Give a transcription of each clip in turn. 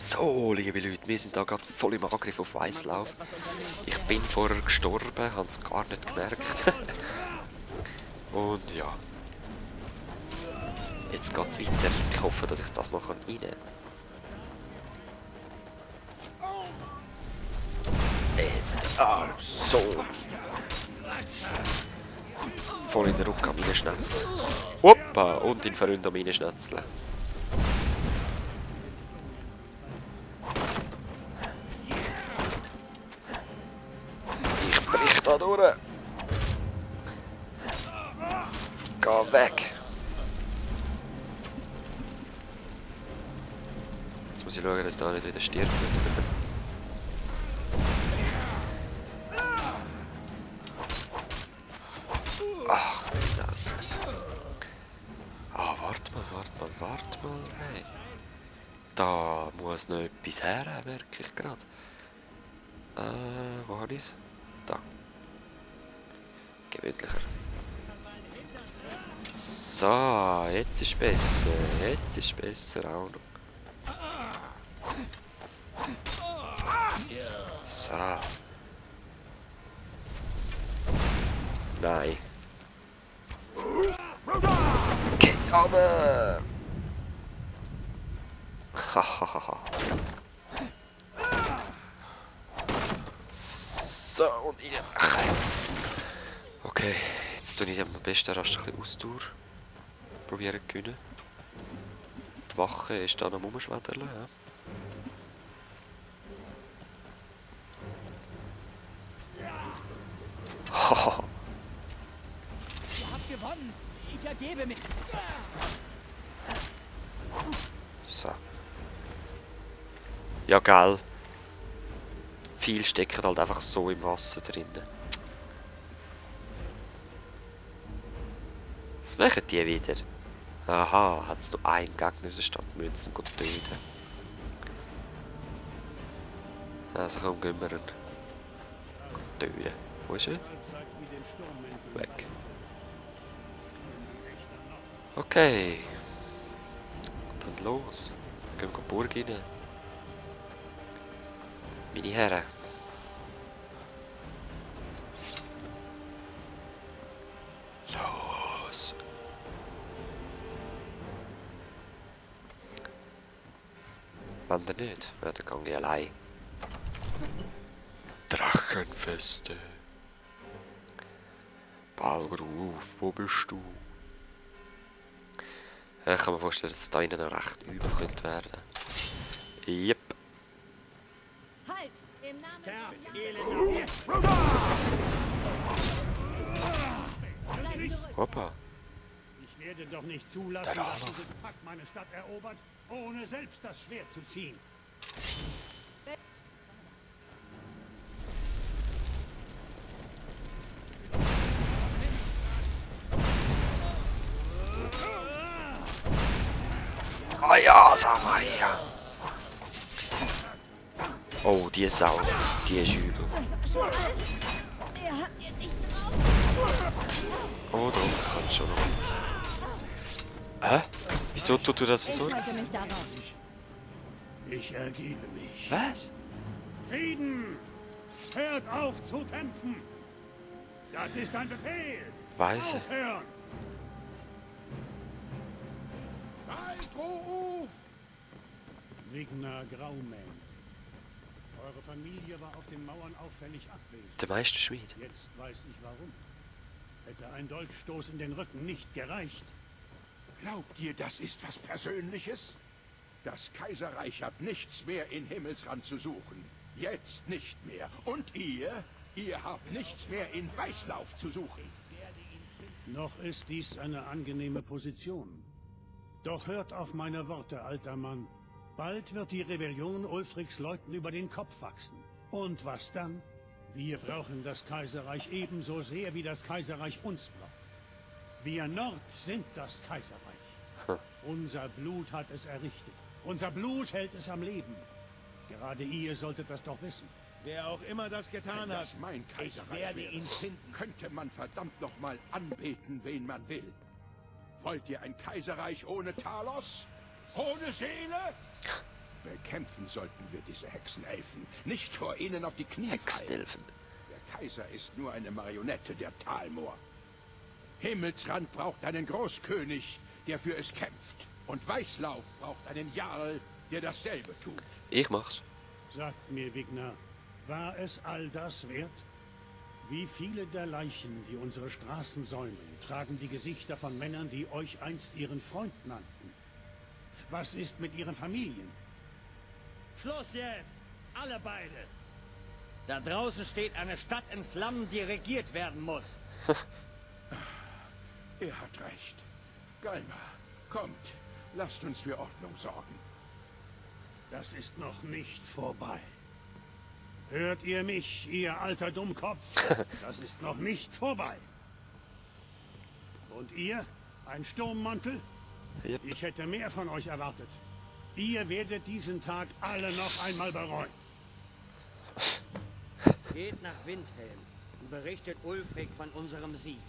So, liebe Leute, wir sind da gerade voll im Angriff auf Weißlauf. Ich bin vorher gestorben, habe es gar nicht gemerkt. Und ja. Jetzt geht es weiter. Ich hoffe, dass ich das mal rein kann. Jetzt. Ah, so. Voll in den Rücken an meine Schnetzel. Hoppa! Und in Verründ an meine Schnetzel. Ich brich da durch. Geh weg. Jetzt muss ich schauen, dass da nicht wieder stirbt. Ach, das. Ah, warte mal. Hey. Da muss noch etwas her, merke ich gerade. Wo habe ich es? Da. Gemütlicher. So, jetzt ist besser. Jetzt ist besser auch noch. So. Nein. Geh runter! Hahaha. So, und reinmachen. Okay, jetzt tue ich am besten Rast ein bisschen Ausdauer. Probieren zu gewinnen. Die Wache ist da am Rumschwäderle, ja. Haha. Ihr habt gewonnen. Ich ergebe mich. So. Ja, gell. Viel stecken halt einfach so im Wasser drinnen. Was machen die wieder? Aha, hat es noch einen Gegner in der Stadt Münzen töten. Also komm, gehen wir ihn töten. Wo ist er jetzt? Weg. Okay. Und dann los. Gehen wir in die Burg rein. Meine Herren. Los. Wenn ihr nicht, ja, dann gehe ich allein. Drachenfeste. Balgruf, wo bist du? Ich kann mir vorstellen, dass es da innen noch recht übel könnte werden. Yep. Halt! Im Namen der Hoppa. Ich werde doch nicht zulassen, dass dieses Pack meine Stadt erobert, ohne selbst das Schwert zu ziehen. Ah ja, Samaria. Oh, die Sau. Die ist übel. Oh, doch, kann schon noch. Hä? Wieso tut du das versorgen? Ich ergebe mich. Was? Frieden! Hört auf zu kämpfen! Das ist ein Befehl! Weise. Aufhören! Waldruf! Wigner Grauman. Eure Familie war auf den Mauern auffällig abwesend. Der Meisterschmied. Jetzt weiß ich warum. Hätte ein Dolchstoß in den Rücken nicht gereicht. Glaubt ihr, das ist was Persönliches? Das Kaiserreich hat nichts mehr in Himmelsrand zu suchen. Jetzt nicht mehr. Und ihr habt nichts mehr in Weißlauf zu suchen. Noch ist dies eine angenehme Position. Doch hört auf meine Worte, alter Mann. Bald wird die Rebellion Ulfrics Leuten über den Kopf wachsen. Und was dann? Wir brauchen das Kaiserreich ebenso sehr, wie das Kaiserreich uns braucht. Wir Nord sind das Kaiserreich. Unser Blut hat es errichtet. Unser Blut hält es am Leben. Gerade ihr solltet das doch wissen. Wer auch immer das getan Wenn hat, das mein Kaiserreich ich werde wäre, ihn finden. könnte man verdammt nochmal anbeten, wen man will. Wollt ihr ein Kaiserreich ohne Talos? Ohne Seele? Bekämpfen sollten wir diese Hexenelfen. Nicht vor ihnen auf die Knie fallen. Hexenelfen. Der Kaiser ist nur eine Marionette der Talmor. Himmelsrand braucht einen Großkönig, der für es kämpft. Und Weißlauf braucht einen Jarl, der dasselbe tut. Ich mach's. Sagt mir, Wigner, war es all das wert? Wie viele der Leichen, die unsere Straßen säumen, tragen die Gesichter von Männern, die euch einst ihren Freund nannten? Was ist mit ihren Familien? Schluss jetzt! Alle beide! Da draußen steht eine Stadt in Flammen, die regiert werden muss. Er hat recht. Galma, kommt, lasst uns für Ordnung sorgen. Das ist noch nicht vorbei. Hört ihr mich, ihr alter Dummkopf? Das ist noch nicht vorbei. Und ihr? Ein Sturmmantel? Yep. Ich hätte mehr von euch erwartet. Ihr werdet diesen Tag alle noch einmal bereuen. Geht nach Windhelm und berichtet Ulfric von unserem Sieg.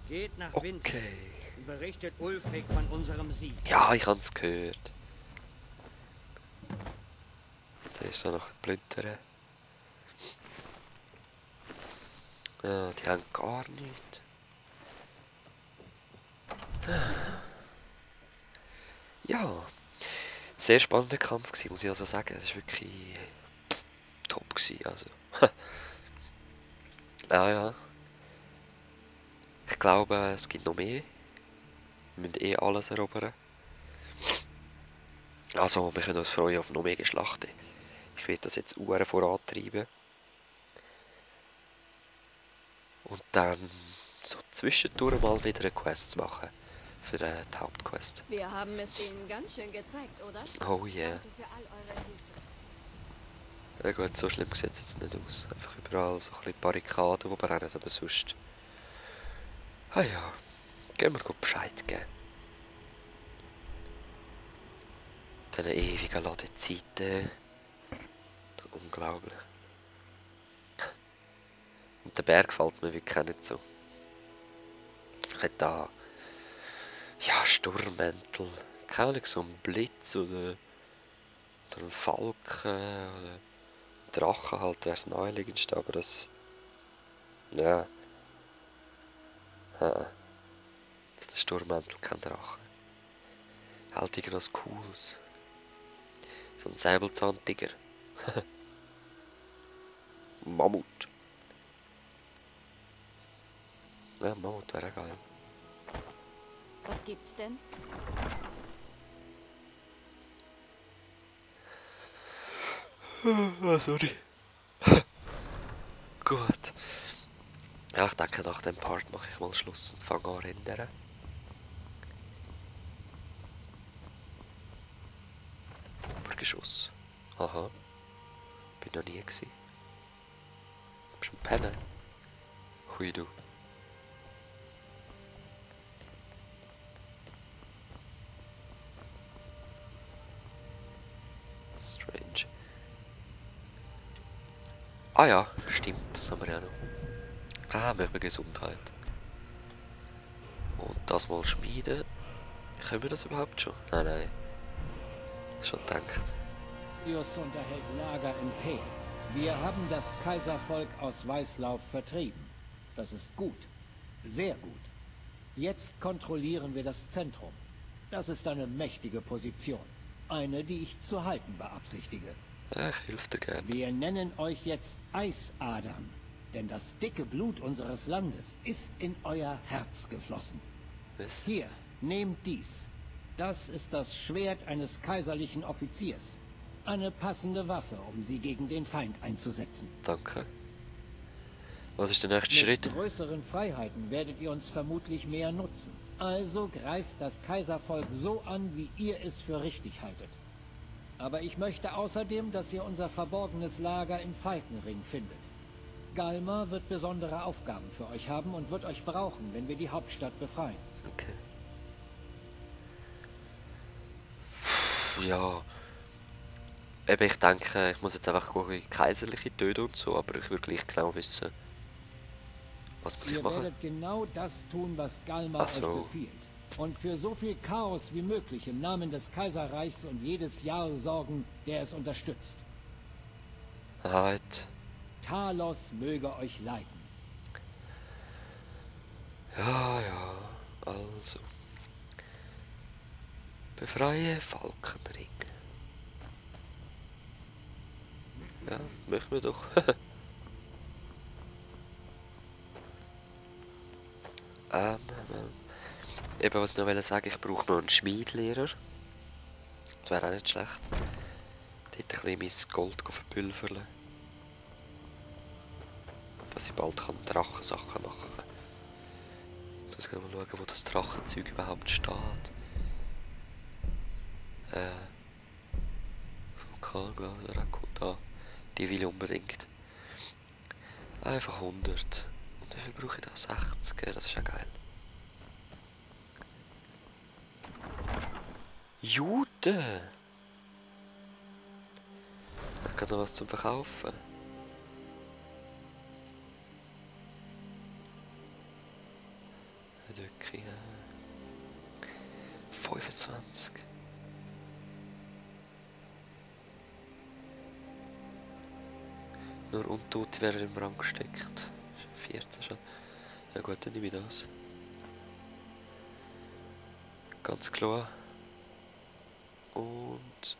Geht nach Windhelm und berichtet Ulfric von unserem Sieg. Ja, ich hab's gehört. Da ist da noch ein Blütere. Ja, die haben gar nichts. Ja, sehr spannender Kampf gewesen, muss ich also sagen. Es war wirklich top gewesen, also. Ja. Ich glaube, es gibt noch mehr. Wir müssen alles erobern. Also, wir können uns freuen auf noch mehr Schlachten. Ich werde das jetzt vorantreiben. Und dann so zwischendurch mal wieder eine Quest machen. Für die Hauptquest. Wir haben es Ihnen ganz schön gezeigt, oder? Oh yeah. Danke für all eure Hilfe. Ja gut, so schlimm sieht es jetzt nicht aus. Einfach überall so ein bisschen Barrikaden, die brennen, aber sonst... Ah ja, gehen wir gut Bescheid geben. Diese ewigen Ladezeiten. Unglaublich. Und der Berg gefällt mir wirklich auch nicht so. Ich hätte da... Ja, Sturmmäntel. Keine Ahnung, so ein Blitz oder ein Falken oder ein Drache halt wäre das naheliegendste, aber das... Ja. Der Sturmmäntel, kein Drache. Halt irgendwas Cooles. So ein Säbelzahntiger. Mammut. Ja, Mammut wäre geil. Was gibt's denn? Oh, sorry. Gut. Ja, ich denke, nach dem Part mache ich mal Schluss und fange an rendern. Obergeschoss. Aha. Bin noch nie gewesen. Hab schon pennen. Hui du. Strange. Ah ja, stimmt, das haben wir ja noch. Ah, wir haben Gesundheit. Und das mal schmieden. Können wir das überhaupt schon? Nein. Schon gedacht. Ius unterhält Lager in P. Wir haben das Kaiservolk aus Weißlauf vertrieben. Das ist gut. Sehr gut. Jetzt kontrollieren wir das Zentrum. Das ist eine mächtige Position. Eine, die ich zu halten beabsichtige. Ich hilf dir gern. Wir nennen euch jetzt Eisadern. Denn das dicke Blut unseres Landes ist in euer Herz geflossen. Was? Hier, nehmt dies. Das ist das Schwert eines kaiserlichen Offiziers. Eine passende Waffe, um sie gegen den Feind einzusetzen. Danke. Was ist der nächste Schritt? Mit größeren Freiheiten werdet ihr uns vermutlich mehr nutzen. Also greift das Kaiservolk so an, wie ihr es für richtig haltet. Aber ich möchte außerdem, dass ihr unser verborgenes Lager im Falkenring findet. Galma wird besondere Aufgaben für euch haben und wird euch brauchen, wenn wir die Hauptstadt befreien. Okay. Ja. Eben, ich denke, ich muss jetzt einfach gucken, kaiserliche töten und so, aber ich will gleich genau wissen, was muss ich Ihr machen. werdet genau das tun, was Galma Ach so. euch befiehlt. und für so viel Chaos wie möglich im Namen des Kaiserreichs und jedes Jarl sorgen, der es unterstützt. Halt. Talos möge euch leiten. Ja, ja, also. Befreie Falkenring. Ja, möchten wir doch. Eben, was ich noch sagen, ich brauche noch einen Schmiedlehrer. Das wäre auch nicht schlecht. Dort ein bisschen mein Gold verpulvern. Dass ich bald Drachensachen machen kann. Jetzt muss ich mal schauen, wo das Drachenzeug überhaupt steht. Vulkanglas wäre auch cool. Da. Die will ich unbedingt. Einfach 100. Und wie viel brauche ich da? 60, das ist ja geil. Jute! Ich habe noch was zum Verkaufen. Wirklich, 25. Nur Untote werden im Rang gesteckt. 14 schon. Ja gut, dann nehme ich das. Ganz klar. Und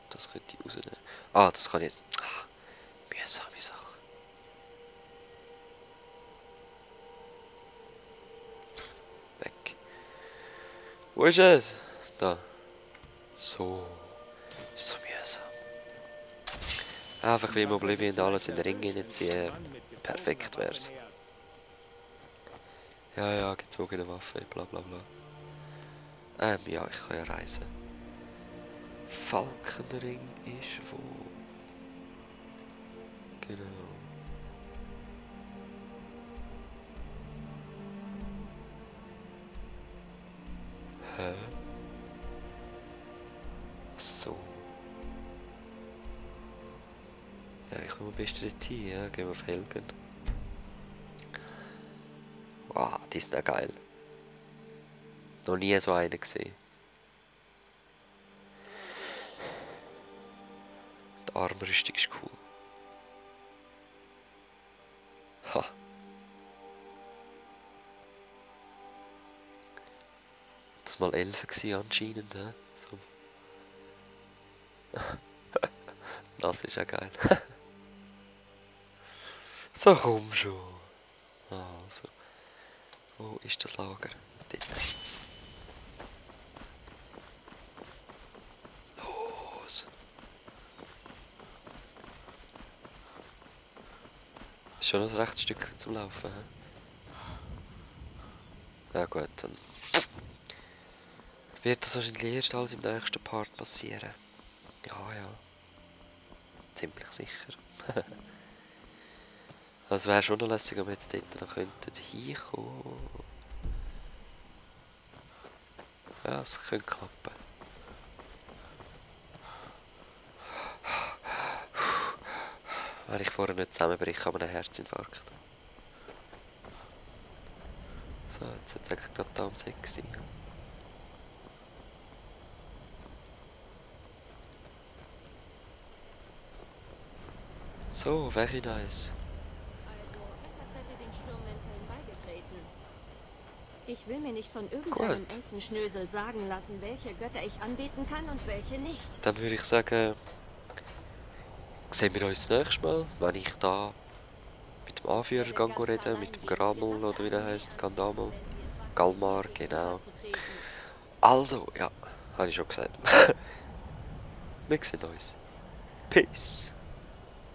das könnte ich rausnehmen. Ah, das kann ich jetzt. Ah, mühsame Sache. Weg. Wo ist es? Da. So. Ist so mühsam. Einfach wie im Oblivion alles in den Ring hineinziehen. Perfekt wär's. Ja, ja, gezogene Waffe, bla bla bla. Ja, ich kann ja reisen. Falkenring ist wo? Genau. Hä? Ach so. Ja, ich komme am besten dort hin, ja, gehen wir auf Helgen. Wow, die ist ja geil. Noch nie so eine gesehen. Die Armrüstung ist cool. Ha. Das mal Elfen gewesen anscheinend, he? So. Das ist ja geil. So, komm schon. Also. Wo ist das Lager? Dort. Los. Ist schon noch ein rechtes Stück zum Laufen. He? Ja gut, dann wird das wahrscheinlich erst alles im nächsten Part passieren. Ja, ja. Ziemlich sicher. Also wäre schon noch lässig, wenn wir jetzt dort noch hinkommen könnten. Ja, es könnte klappen. Wenn ich vorher nicht zusammenbreche, aber einen Herzinfarkt. So, jetzt hat es eigentlich gerade da um 6 sein. So, very nice. Ich will mir nicht von irgendeinem Elfenschnösel sagen lassen, welche Götter ich anbeten kann und welche nicht. Dann würde ich sagen, sehen wir uns das nächste Mal, wenn ich da mit dem Anführer reden, mit dem Gramel oder wie der heißt, Gandamel, Galmar, genau. Also, ja, habe ich schon gesagt. Wir sehen uns. Peace.